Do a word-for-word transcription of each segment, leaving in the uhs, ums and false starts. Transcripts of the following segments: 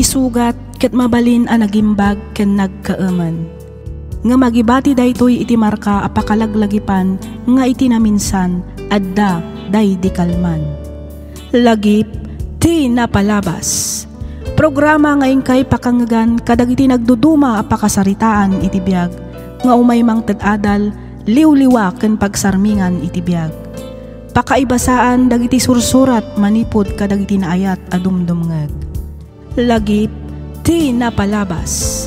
Sugat ket mabalin a nagimbag ken nagkaemen. Ngem agibati daytoy iti marka a pakalaglagipan nga iti naminsan, adda daydi kalman. Lagip ti napalabas. Programa nga inkay pakangegan kadagiti nagduduma a pakasaritaan iti biag nga umay mangted adal, liwliwa ken pagsarmingan iti biag. Pakaibasaan dagiti sursurat manipud kadagiti naayat a dumdumngeg. Lagip ti napalabas.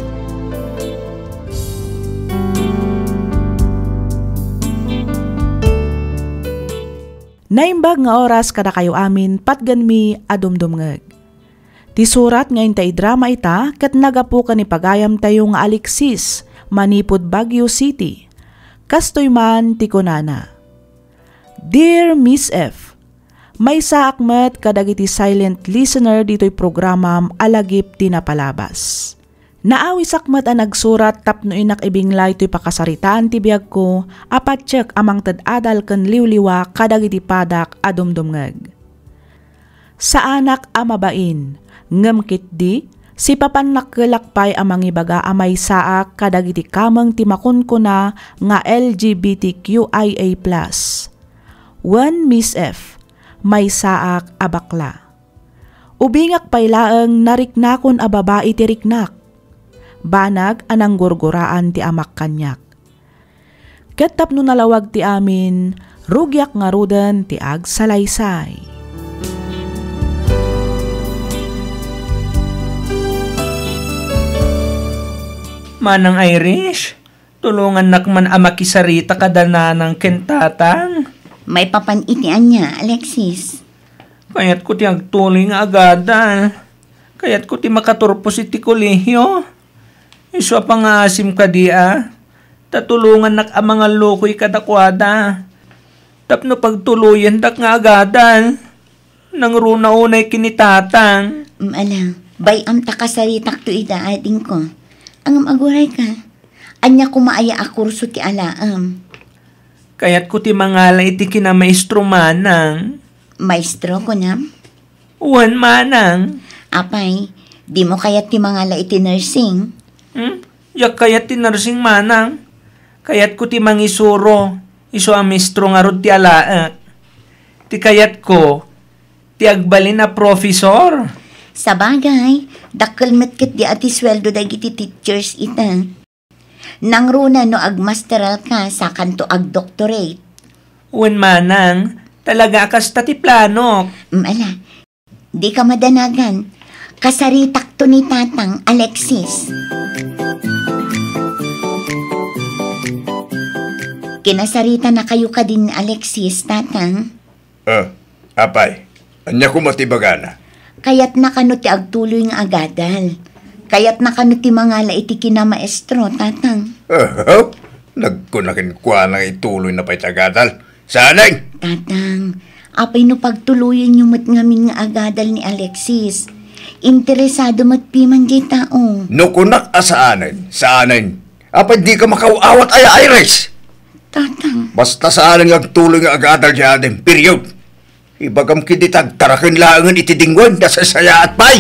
Naimbag nga oras kadakayo amin, patgenmi a dumdumngeg. Ti surat nga inta idrama ita ket naggapu ken ni pagayamtayo nga Alexis, manipud Baguio City. Kastoy man ti kunana, "Dear Miss F, maysaak met kadagiti silent listener ditoy programam a Lagip ti Napalabas. Naawisak met a nagsurat tapno innak ibinglay toy pakasaritaan ti biagko a patiek a mangted adal ken liwliwa kadagiti padak a dumdumngeg. Saanak a mabain, ngem ketdi, sipapan nakkelak pay a mangibaga a maysaak kadagiti kameng ti makunkuna nga L G B T Q I A plus. Wen Miss F, maysaak a bakla. Ubingak pay laeng nariknakon a babai ti riknak. Banag a nanggurguraan ti amak kaniak. Ket tapno nalawag ti amin, rugiak ngaruden ti agsalaysay." Manang Irish, tulongannak man a makisarita kada nanang ken tatang. Maipapan iti ania, Alexis? Kayatko ti agtuloy nga agadal. Kayatko ti makaturpos iti kolehio. Isu a pangaasim kadi a, ta tulongannak a mangallukoy kadakuada. Tapno pagtuloyendak nga agadal. Nangruna unay ken ni tatang. Mm, ala, bay-am ta kasaritakto ida adingko. Ngem agurayka. Ania koma aya a kurso ti alaem? Kayatko ti mangala iti kinamaestro manang. Maestro, kunam? Wen, manang. Apay, dimo kayat ti mangala iti nursing? Hmm? Diak kayat ti nursing, manang. Kayatko ti mangisuro, isu a maestro ngarud ti alaek. Ti kayatko, ti agbalin a professor. Sabagay, dakkel met ketdi a ti sueldo dagiti teachers ita. Nangruna no agmasteralka, sakanto agdoctorate. Wen manang, talaga a kasta ti planok. Mm, ala, dika madanagan. Kasaritakto ni Tatang, Alexis. Kinasaritanakayo kadin ni Alexis, Tatang? Ah, apay, ania koma ti ibagana? Kayatna kano ti agtuloy nga agadal? Kayatna kano ti mangala iti kinamaestro, Tatang? Ah, nagkuna kenkuana nga ituloyna pay ti agadal. Saanen? Tatang, apay no pagtuloyenyo met ngamin nga agadal ni Alexis? Interesado met piman diay tao. No kunak a saanen, saanen. Apay dika makaw-awat aya, Iris? Tatang. Basta saanen nga agtuloy nga agadal diay adim. Period. Ibagam ketdi ta agtaraken laengen iti dingwen, nasaysayaat pay.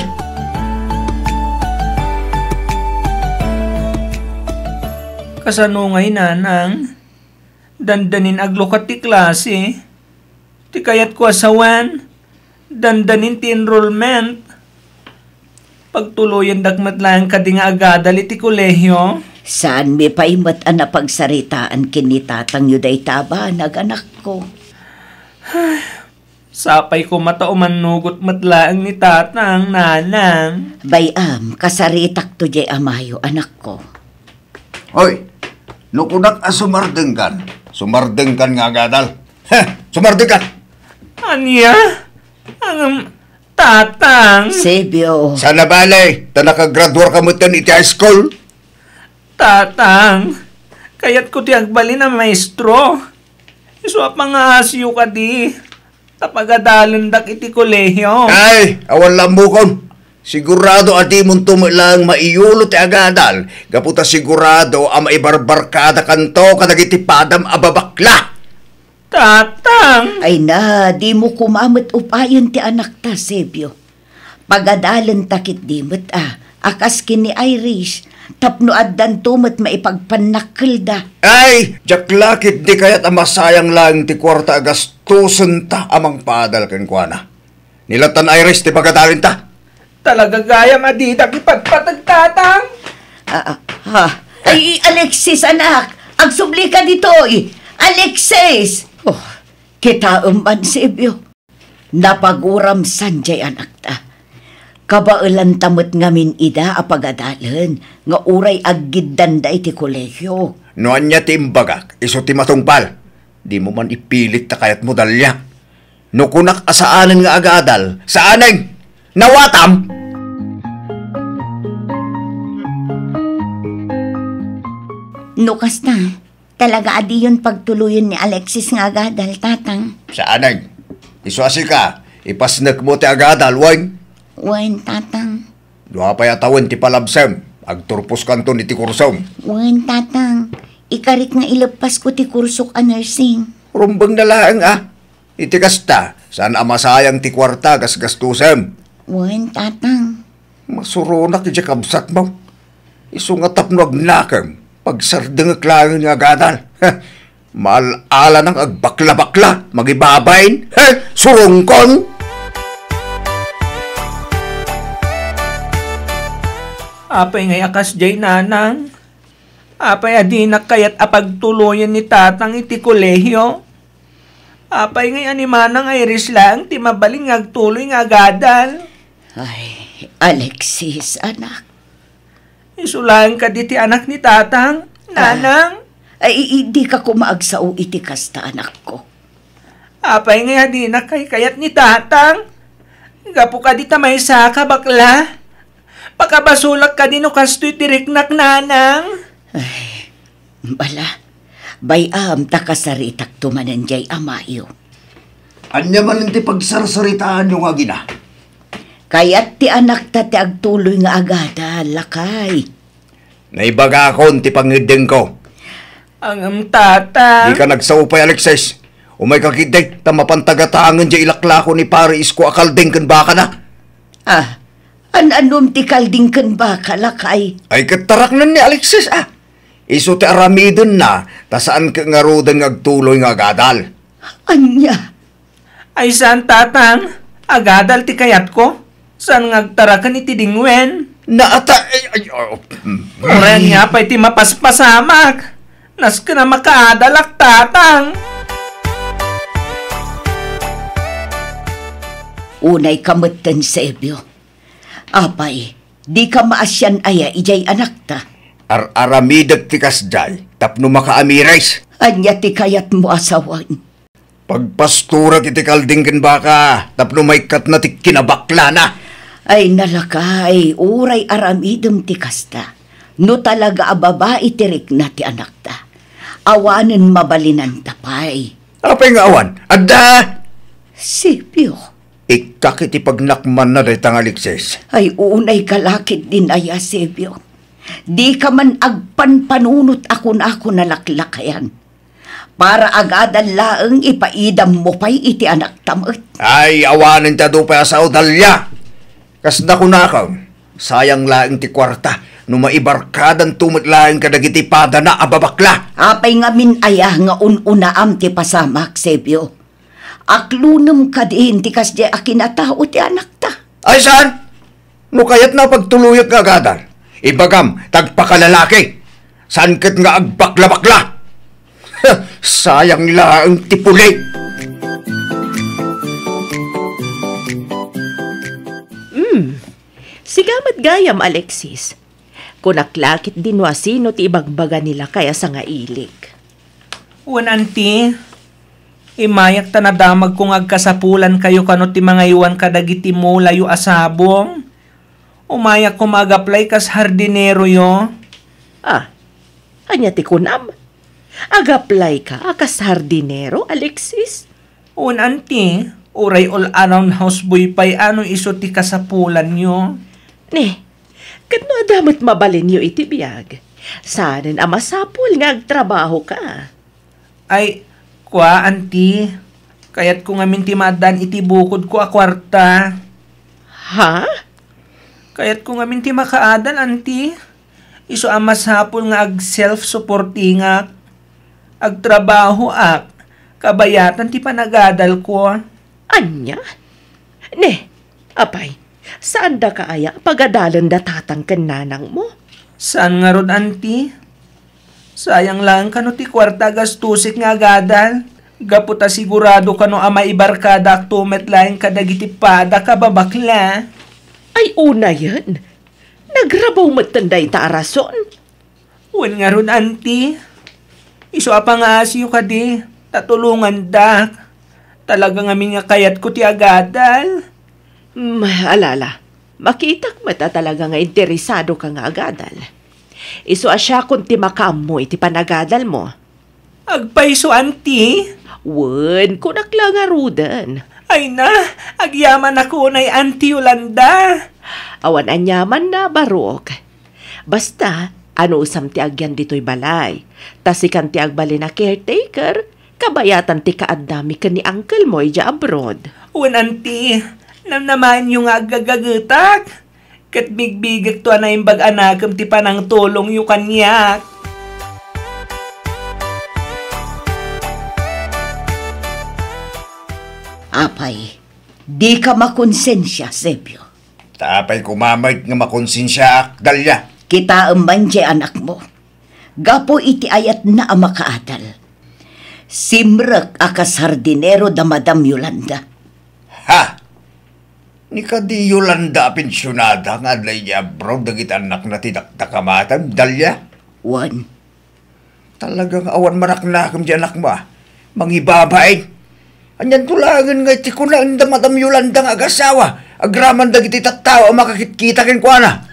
Kasano ngay, nanang? Dandanin aglukat ti klase. Ti kayatko a sawen, dandanin ti enrollment. Pagtuloyendak met laeng kadi nga agadal iti kolehio. Saanmi pay met a napagsaritaan ken ni tatangyo dayta a banag, anakko. Sapay koma ta umannugot met laeng ni tatang, nanang. Bay-am, kasaritakto diay amayo, anakko. Hoy, no kunak a sumardengkan, sumardengkan nga agadal. Heh, sumardengkan! Ania? Ngem, tatang. Sebio. Saan a bale, ta nakagraduarka metten iti high school? Tatang, kayatko ti agbalin a maestro. Isu a pangaasiyo kadi, ta pagadalendak iti kolehio. Ay, awan la ammokon. Sigurado a dimonto met laeng maiyulo ti agadal, gapu ta sigurado a maibarbarkadakanto kadagiti padam a babakla. Tatang! Ay na, dimo koma met upayen ti anakta, Sebio. Pagadalenta ketdi met a, a kas ken ni Iris, tapno addanto met maipagpannakkelda. Ay, diak la ketdi kayat a masayang laeng ti kuarta a gastosenta a mangpaadal kenkuana. Ni latan Iris ti pagadalenta. Talaga gayam a didak ipatpateg, Tatang? Ah, ah, ha? Ay, Alexis, anak! Agsubli ka ditoy! Alexis! Oh, kitaem man, Sebio. Napaguram san jay anakta. Kabaelanta met ngamin ida a pagadalen nga uray aggiddanda iti kolehio. No ania ti imbagak, isu ti matungpal. Dimo man ipilit ta kayatmo, Dalia. No kunak a saanen nga agadal, saanen! Nawatam! No kasta, talaga a diyon pagtuloyen ni Alexis nga agadal, Tatang? Saanen! Isu a sika, ipasnekmo ti agadal, wen? Wen, Tatang. Dua pay a tawen ti palabsem, agturposkanton iti kursom. Wen, Tatang. Ikarik nga ileppasko ti kursok a nursing. Rumbeng na laeng a. Iti kasta, saan a masayang ti kuarta a gasgastosem. Wen, Tatang. Masuronak iti kabsatmo. Isu nga tapno agnakem, pagsardengek laeng nga agadal. Maal-alanang agbaklabakla, magibabain. He, surongkon! Apay ngay a kasdiay, Nanang? Apay a dinak kayat a pagtuloyen ni Tatang iti kolehio? Apay ngay a ni Manang Iris laeng ti mabalin nga agtuloy nga agadal? Ay, Alexis, anak. Isu laeng kadi ti anak ni Tatang, Nanang? Ah, ay, i-, dika koma agsao iti kasta, anakko. Apay ngay a dinak kaykayat ni Tatang? Gapu kadi ta maysaka, bakla? Pakabasolak kadi no kastoy ti riknak, Nanang? Ay, bala, bay-am ta kasaritakto manen jay amayo. Ania manen ti pagsarsaritaanyo nga agina? Kayat ti anakta ti agtuloy nga agadal, lakay. Naibagakon ti pangngeddengko. Ngem, Tatang. Dika nagsao pay, Alexis. Umayka ketdi, ta mapan tagatangen jay ilaklako ni Pare Isko a kalding ken bakana. Ah, an-anom ti kalding ken baka, lakay? Ay, ket taraknen ni Alexis, ah. Isu ti aramidenna, ta saan ket ngaruden nga agtuloy nga agadal. Ania? Ay, saan, Tatang. Agadal ti kayatko. Saan nga agtaraken iti dingwen? Naata-, ay, ay, oh, mm. Uray ania pay ti mapaspasamak? Nasken a makaadalak, Tatang. Unay ka metten, Sebio. Apay, dika maasian aya idiay anakta? Ar-aramidek ti kasdiay tapno makaamiris. Ania ti kayatmo a sawen? Pagpastorek iti kalding ken baka tapno maikkatna ti kinabaklana. Ay, nalakay, uray aramidem ti kasta. No talaga a babai ti rikna ti anakta, awanen mabalinanta pay. Apay nga awan? Adda! Sipio. Ikkak iti pagnakmanna dayta nga Alexis. Ay, unay ka lakit din aya, Sipio. Di ka man agpanpanunot a kunako nalaklakayan. Para agadal laeng ipaidam mo pay iti anakta met. Ay, awanen ti adu pay a sao, Dalia. Kasda kunakam, sayang laeng ti kuarta no maibarkadanto met laeng kadagiti padana a babakla. Apay ngamin aya nga un-unaam ti pasamak, Sebio? Aklonem kadin ti kasdiay a kinatao ti anakta. Ay, saan? No kayatna a pagtuloyek nga agadal, ibagam ta agpakalalaki. Saan ket nga agbaklabakla. Sayang laeng ti puli. Hmm. Sika met gayam, Alexis. Kunak lakit din no asino ti ibagbaga ni lakay a sangailik. Wen, Anti, imayak ta nadamagko nga agkasapulankayo kano ti mangaywan kadagiti mulayo a sabong. Umayak koma ag-apply kas hardineroyo. Ah, ania ti kunam? Ag-apply ka a kas hardinero, Alexis? Wen, Anti, uray all-around houseboy pay a no isu ti kasapulanyo. Ne, ket no adda met mabalinyo iti biag, saanen a masapul nga agtrabaho ka. Ay, kua, Anti, kayatko ngamin ti maaddaan iti bukodko a kuarta. Ha? Kayatko ngamin ti makaadal, Auntie. Isu a masapul nga ag-self-supportingak. Agtrabahoak. Kabayatan ti panagadalko. Ania? Ne, apay, saandaka aya a pagadalen da tatang ken nanangmo? Saan ngarud, Auntie? Sayang laeng kano ti kuarta a gastusek nga agadal, gapu ta sigurado kano a maibarkadaakto met laeng kadagiti padak a babakla. Ay, unayen, nagrabaw metten dayta a rason. Wen ngarud, Auntie, isu a pangaasiyo kadi, ta tulongandak. Talaga ngamin nga kayatko ti agadal. Hmm, ala, ala. Makitak met a talaga nga interesadoka nga agadal. Isu a siakon ti makaammo iti panagadalmo. Agpayso, Auntie? Wen, kunak la ngaruden. Ay na, agyamanak unay, Auntie Yolanda. Awan aniamanna, Barok. Basta, anusam ti agyan ditoy balay. Ta sikan ti agbalin a caretaker, kabayatan ti kaaddami ken ni uncle mo idiay abroad. Wen, Auntie, namnamaenyo nga aggagagetak. Ket bigbigekto a naimbag a nakem ti panangtulongyo kaniak. Apay, dika makonsensia, Sebio. Ta apay koma met nga makonsensiaak, Dalia? Kitaem man diay anakmo. Gapu iti ayatna a makaadal. Simrek a kas hardinero da Madam Yolanda. Ha? Ni kadi Yolanda a pensionada nga adda idiay abroad dagiti annakna ti dakdakamatem, Dalia? Wen. Talaga nga awan manaknakem ti anakmo, a. Mangibabain. Anianto laengen nga iti kunaen da Madam Yolanda nga agasawa, agraman dagiti tattao a makakitkita kenkuana?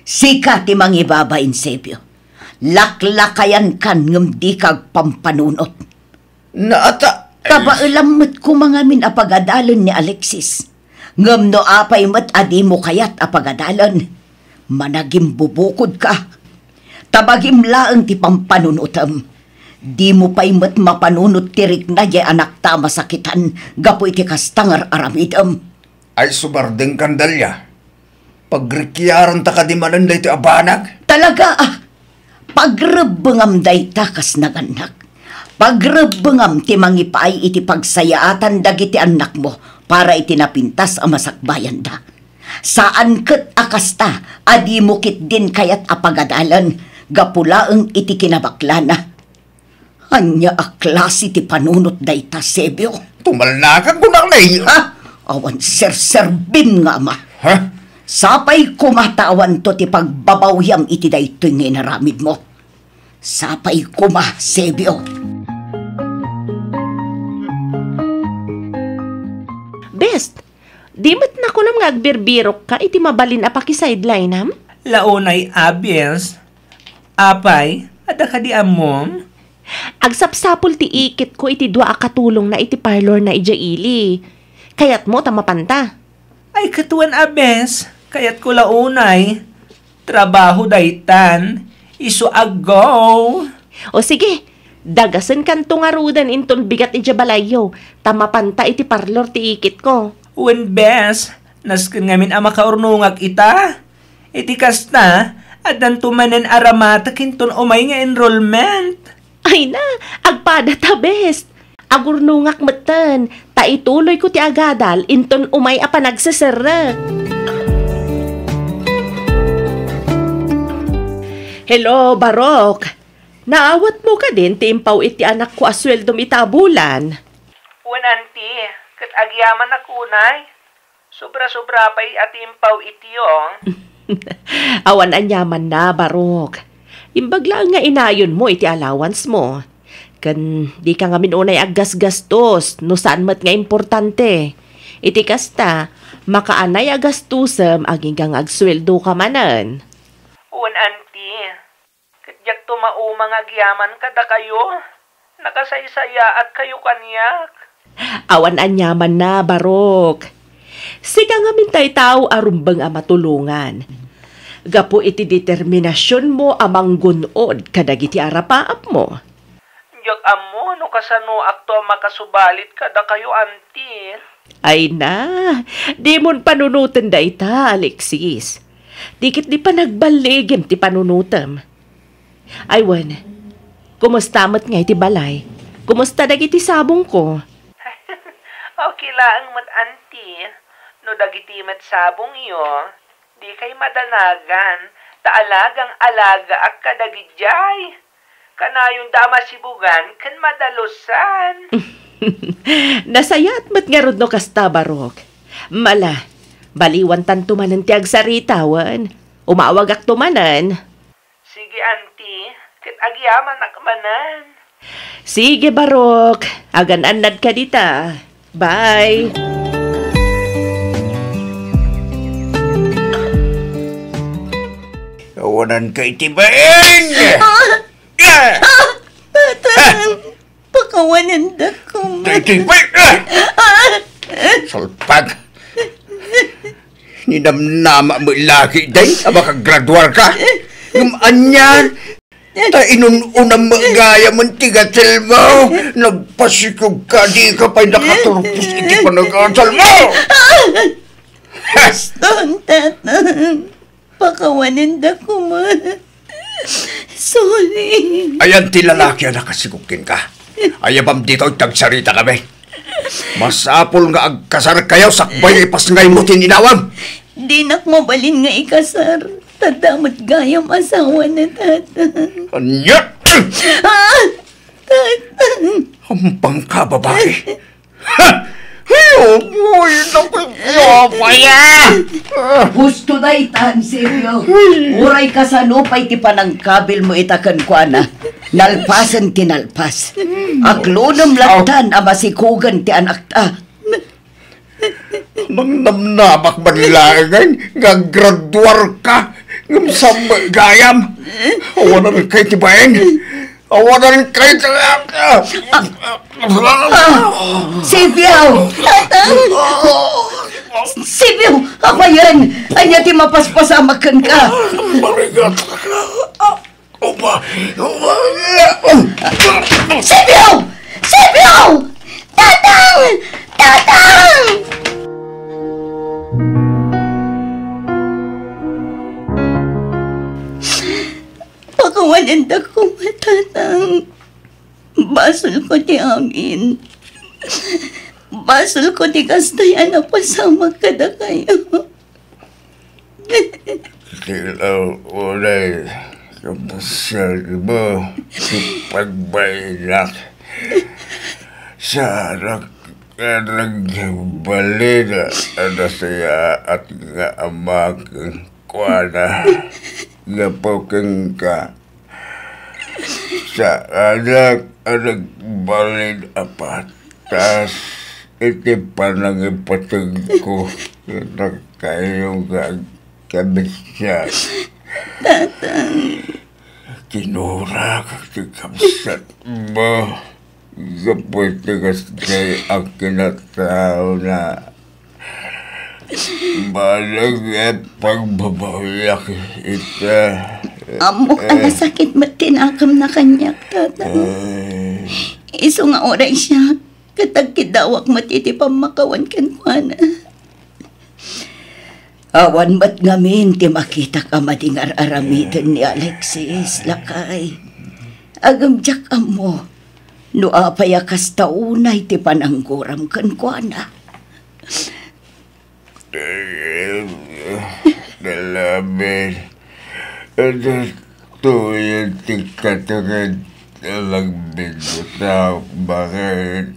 Sika ti mangibabain, Sebio. Laklakayankan ngem dika agpampanunot. Naata- Kabaelam met koma ngamin a pagadalen ni Alexis. Ngem no apay met a dimo kayat a pagadalen, managimbubukodka. Ta bagim laeng ti pampanunotem. Dimo pay met mapanunot ti rikna diay anakta a masakitan gapu iti kasta nga ar-aramidem. Ay, sumardengkan, Dalia. Pagrikiaranta kadi manen daytoy a banag? Talaga, a. Pagrebbengam dayta kas nagannak. Pagrebbengam ti mangipaay iti pagsayaatan dagiti annakmo para iti napintas a masakbayanda. Saan ket a kasta a dimo ketdin kayat a pagadalen gapu laeng iti kinabaklana. Ania a klase ti panunot dayta, Sebio? Tumalnakan kunak, nay. Ha? Awan serserbim nga ama. Ha? Sapay koma ta awanto ti pagbabawiam iti daytoy nga inaramidmo. Sapay koma, Sebio. Best, di met nakunam nga agbirbirokka iti mabalin a pakisidelinam? Launay a, Bes. Apay, adda kadi ammom? Agsapsapul ti ikitko iti dua a katulongna iti parlorna idiay ili. Kayatmo ta mapanta? Ay, ket wen a, Bes, kayatko la unay. Trabaho daytan, isu a go. O sige, dagasenkanto ngaruden inton bigat idiay balayyo, ta mapanta iti parlor ti ikitko. Wen, Bes, nasken ngamin a makaurnongak ita. Iti kasta, addanto manen a ramatek inton umay nga enrollment. Ay na, agpada ta, Bes. Agurnongak metten, ta ituloyko ti agadal inton umay a panagseserrek. Hello, Barok. Naawatmo kadin ti impaw iti anakko a sueldom ita a bulan? Wen, Auntie, ket agyamanak unay. Sobra-sobra pay a ti impaw iti, o. Awan aniamanna, Barok. Imbag laeng nga inayonmo iti allowance mo. Ken dika ngamin unay aggasgastos no saan met nga importante. Iti kasta, makaanay a gastosem agingga nga agsueldoka manen. Wen, Auntie. Ket diakto mauma nga agyaman kadakayo. Nakasaysayaatkayo kaniak. Awan aniamanna, Barok. Sika ngamin tay tao a rumbeng a matulongan. Gapu iti determinasionmo a manggun-od kadagiti arapaapmo. Diak ammo no kasanoakto a makasubalit kadakayo, Auntie. Ay na, dimon panunoten dayta, Alexis. Di ket di panagballigem ti panunotem. Ay wen, kumusta met ngay ti balay? Kumusta dagiti sabongko? Okay laeng met, Auntie. No dagiti met sabongyo, dikay madanagan, ta alagang-alagaak kadagidiay. Kanayonda a masibugan ken madalusan. Nasayaat met ngarud no kasta, Barok. Mala, baliwantanto manen ti agsarita wen. Umawagakto manen. Sige, Auntie, ket agyamanak manen. Sige, Barok. Agan-annadka dita. Bye. Awanan kay ti bain! Ah! Ah! Ah! Tatang, pakawanandakon. Tay, tay, tay, ah! Ah! Salpag! Ninamnama mo lagi, day, a makagraduar ka. Ngem anian, ta inun-unam mo gayam ti gatil mo. Nagpasikog ka, di ka pay nakaturpos iti panagasal mo. Baston, Tatang. Pakawanandakon. Sorry. Ayan ti lalaki a nakasigog kenka. Ayabam ditoy ti agsaritakami. Masapul nga agkasarkayo sakbay nga ipasngaymo ti ninawam. Dinak mabalin nga ikasar. Ta adda met gayam asawana, Tatang. Ania? Ah! Tatang! Ampangka, babai. Ha! Ay, uy, naku, Jehovah, ya! Husto daytan, Silvio. Uray kasano pay ti panangkabilmo ita kenkuana, nalpasen ti nalpas. Aklonem lattan a masikogen ti anakta. Nangnamnamak man laengen nga aggraduar ka, ngem sammo gayam. Awanan kay ti bain. Awanan kay ti... Ah, Silvio! Tatang! Silvio! Apayen! Ania ti mapaspasamak kenka? Marigat. Upa! Upa! Silvio! Silvio! Tatang! Tatang! Pakawanandakon, Tatang. Basolko ti amin. Basolko ti kastoy a napasamak kadakayo. Ti unay kabsatmo ti pagbainak. Saanak nga nagbalin a nasayaat nga ama kenkuana. Gapu kenka, saanak a nagbalin a patas iti panangipategko kadakayo nga agkabsiat. Tatang. Kinurak ti kabsatmo gapu iti kasdi a kinataona. Baleg nga pagbabawiak ita. Ammok a nasakit met ti nakemna kaniak, Tatang. Ay. Isu nga uray siak, ket agkiddawak met iti pammakawan kenkuana. Awan met ngamin ti makitak a madi nga ar-aramiden ni Alexis, lakay. Ngem diak ammo no apay a kasta unay ti panangguram kenkuana. Nalamin. Adda tuyen ti katenged a nagbinbutak, bakit?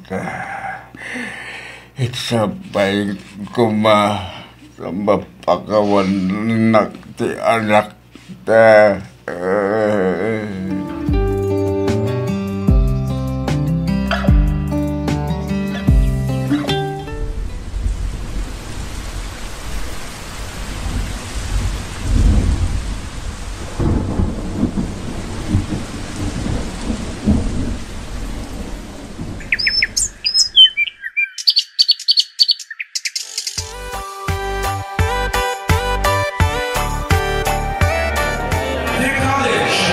Iti sapay koma ta mapakawanak ti anakta. Dear college,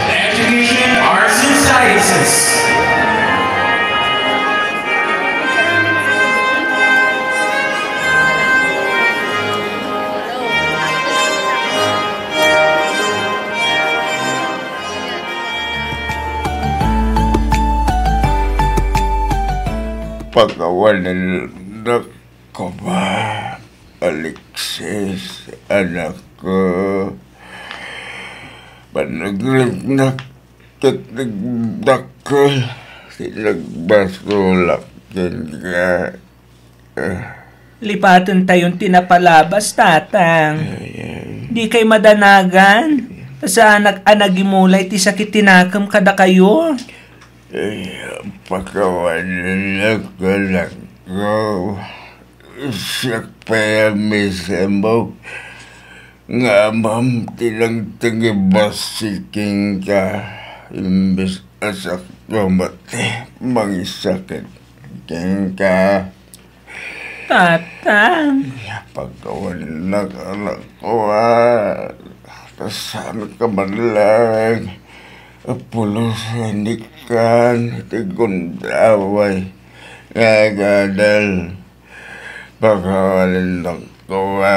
Pakawanennak koma, Alexis, anakko. Panagriknak ket nagdakkel ti nagbasolak kenka. Lipatentayon ti napalabas, Tatang. Ay, ay. Dikay madanagan. Ta saanak a nagimulay ti sakit ti nakem kadakayo. Ay, pakawanennak, anakko. Siak pay a mismo nga amam ti nagtengibas kenka, imbes a siak met ti mangisakit kenka. Tatang. Pakawanennak, anakko, a. Ta saanka man laeng a pulosan iti gundaway nga agadal. Pakawanennak koma,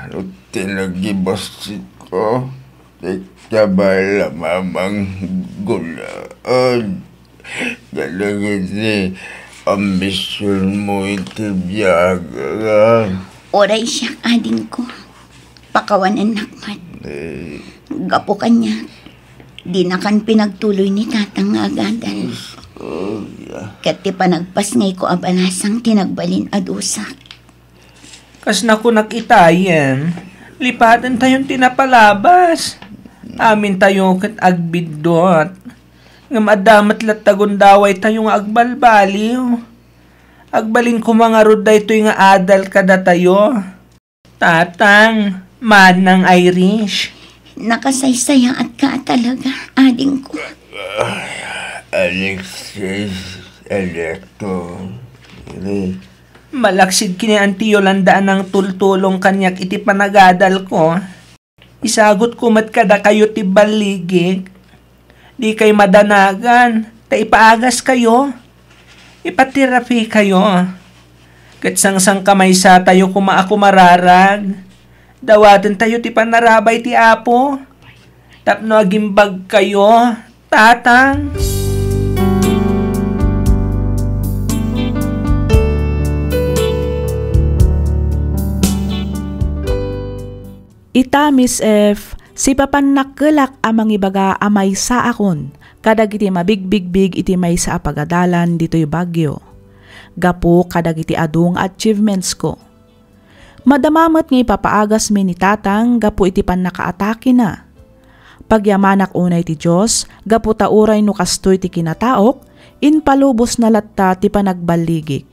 no tinagibasitko ti kabay a mamanggunaed kadagiti ambisionmo iti biag. Uray siak, adingko. Pakawanennak met. Eh. Gapu kaniak, dinakan pinagtuloy ni Tatang nga agadal. Oh, yeah. Ket ti panagpasngayko a balasang ti nagbalin a dusak. Kas nakunak itayen, lipatentayon ti napalabas. Amintayo ket agbiddut. Ngem adda met latta gundawaytayo nga agbalbaliw. Agbalin koma ngarud daytoy nga adal kadatayo. Tatang, Manang Irish. Nakasaysayaatka a talaga, adingko. Alexis, anakko. Malaksid ken ni Auntie Yolanda a nangtultulong kaniak iti panagadalko. Isagutko met kadakayo ti balligik. Dikay madanagan, ta ipaagaskayo. Ipaterapikayo. Ket sangsangkamaysatayo koma a kumararag. Dawatentayo ti panarabay ti Apo. Tapno agimbagkayo, Tatang. Ita, Miss F, sipapan nakkelak a mangibaga a maysaakon kadagiti mabigbigbig iti maysa a pagadalan ditoy Baguio, gapu kadagiti adu nga achievementsko. Madama met nga ipapaagasmi ni Tatang gapu iti pannakaatakena. Pagyamanak unay ti Dios, gapu ta uray no kastoy ti kinataok, impalubosna latta ti panagballigik.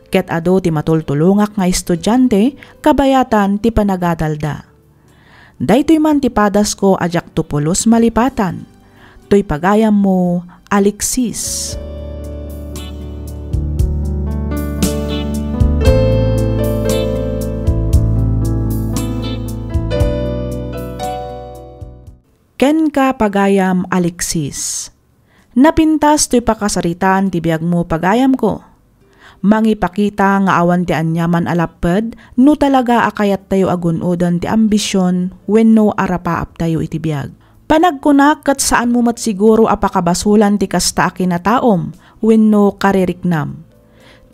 Ket adu ti matultulongak nga estudiante kabayatan ti panagadalda. Daytoy man ti padasko a diakto pulos malipatan. Toy pagayammo, Alexis. Kenka, pagayam Alexis. Napintas toy pakasaritaan ti biagmo, pagayamko. Mangipakita nga awan ti aniaman a lapped no talaga a kayattayo a gun-oden ti ambision wenno arapaaptayo iti biag. Panagkunak ket saanmo met siguro a pakabasolan ti kasta a kinataom wenno kaririknam.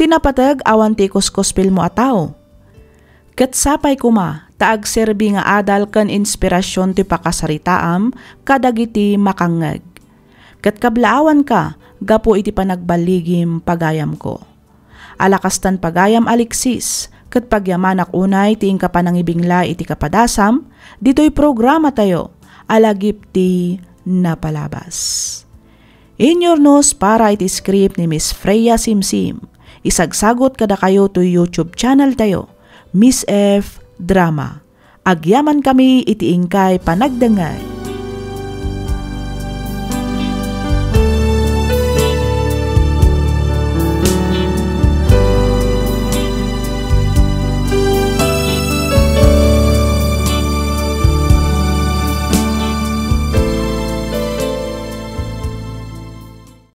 Ti napateg, awan ti ikuskuspilmo a tao. Ket sapay koma ta agserbi nga adal ken inspirasion ti pakasaritaam kadagiti makangngeg. Ket kablaawanka gapu iti panagballigim, pagayamko. Ala kastan, pagayam Alexis, ket pagyamanak unay ti inka panangibingla iti kapadasam ditoy programatayo a Lagip ti Napalabas. Inyurnos para iti script ni Miss Freya Simsim. Isagsagut kadakayo toy YouTube channel tayo, Miss F Drama. Agyamankami iti inkay panagdengngeg.